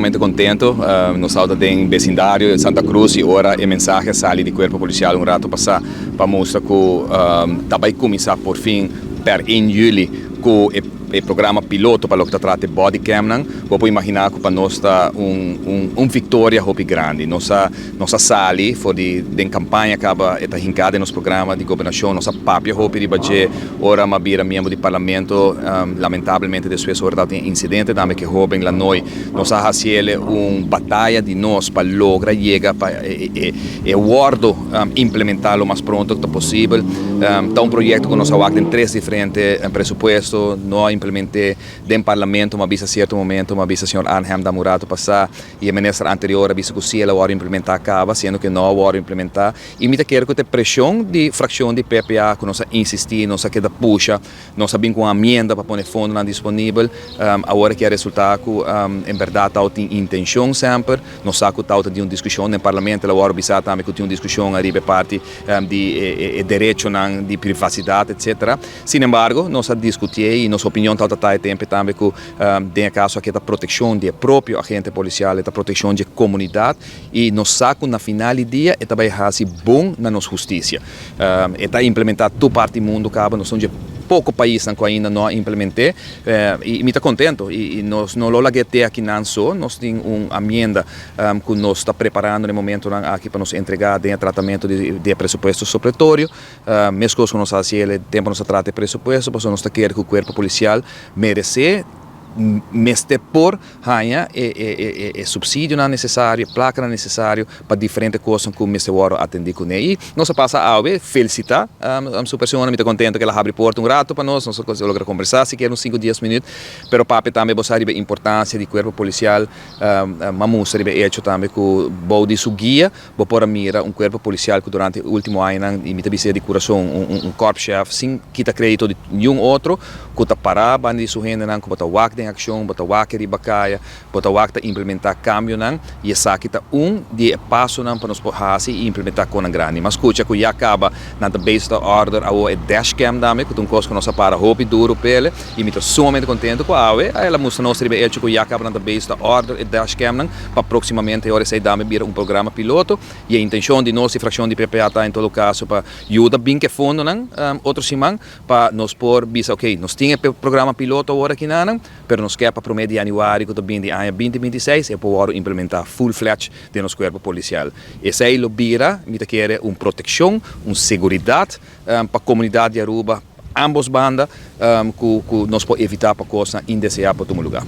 sumamente contento. Nos ta den vecindario di Santa Cruz y ora e mensahe a sali di Cuerpo Policial un rato pasa pa mustra cu ta bay cuminsa por fin per 1 juli cu e programa piloto pa loke ta trata e bodycamnan. Bo por imagina cu pa nos ta un victoria hopi grandi. Nos a nos a sali for di den campaña caba, e ta hinca den nos programa di gobernacion, nos a papia hopi riba dje ora m'a bira miembro di parlamento. Lamentablemente despues ora tabatin e incidente tambe cu e hoben Lanoy, nos a haciele un bataya di nos pa logra yega pa e wordo implementa lo mas pronto cu ta posibel. Ta un proyecto cu nos a wak den tres diferente presupuesto, no a implemente den parlamento. M'a bisa cierto momento, m'a bisa señor Arnhem da un rato pasa y e minister anterior a bisa cu si el a wordo implementa caba, siendo cu no a wordo implementa. Y mi ta kere cu ta e presion di fraccion di PPA cu nos a insisti, nos a keda pusha, nos a bin cu un amienda pa pone fondonan disponibel. Awor aki a resulta cu en berdad tawata tin intencion semper. Nos sa cu tawata tin un discusion den parlamento, el a wordo bisa tambe cu tin un discusion ariba e parti di e derechonan di privacidad, etc. Sin embargo, nos a discuti y nos opinion tawata ta e tempo tambe cu den e caso aki ta proteccion di e propio agente policial, e ta proteccion di e comunidad y nos sa cu na final di dia e ta bay haci bon na nos husticia. E ta implementa tur parti di mundo caba, nos ta un di e poco paisnan cu ainda no a implemente y mi ta contento y nos no lo laga te akinan so. Nos tin un amienda cu nos ta preparando na e momentonan aki pa nos entrega den e tratamento di e presupuesto supletorio. Mescos cu nos a haci el tempo nos a trata e presupuesto, pasobra nos ta kere cu cuerpo policial merece, mester por haña e subsidionan necesario, e placanan necesario pa diferente cosnan cu mester wordo atendi cune. Y nos a pasa awe felicita su persona. Mi ta contento cu el a habri porta un rato pa nos, nos a logra conversa sikiera un cinco dies minuut, pero papia tambe bo sa riba e importancia di cuerpo policial. M'a mustra riba e hecho tambe cu bou di su guia bo por a mira un cuerpo policial cu durante e ultimo añanan, y mi ta bisa di curason, un korpschef, sin kita credito di niun otro, cu ta para banda di su hendenan, cu bo ta wak den accion, bo ta wak riba caya, bo ta wak ta implementa cambionan, y esaki ta un di e pasonan pa nos por haci y implementa conan grandi. M'a scucha cu ya caba nan ta bezig ta order awo e dashcam tambe, cu ta un cos cu nos a para hopi duro p'ele, y mi ta sumamente contento cu awe el a mustra nos riba e hecho cu ya caba nan ta bezig ta order e dashcamnan pa próximamente ora esei dame bira un programa piloto. Y e intencion di nos di fraccion di PPA ta en todo caso pa yuda bin cu e fondonan otro siman pa nos por bisa ok, nos tin e programa piloto awor aki nanan, pero nos kier pa prome di januari cu ta bin di aña 2026 e por wordo implementa full fledged den nos cuerpo policial. Esei lo bira, mi ta kere, un proteccion, un seguridad pa comunidad di Aruba, ambos banda, cu nos por evita pa cosnan indesea por tuma lugar.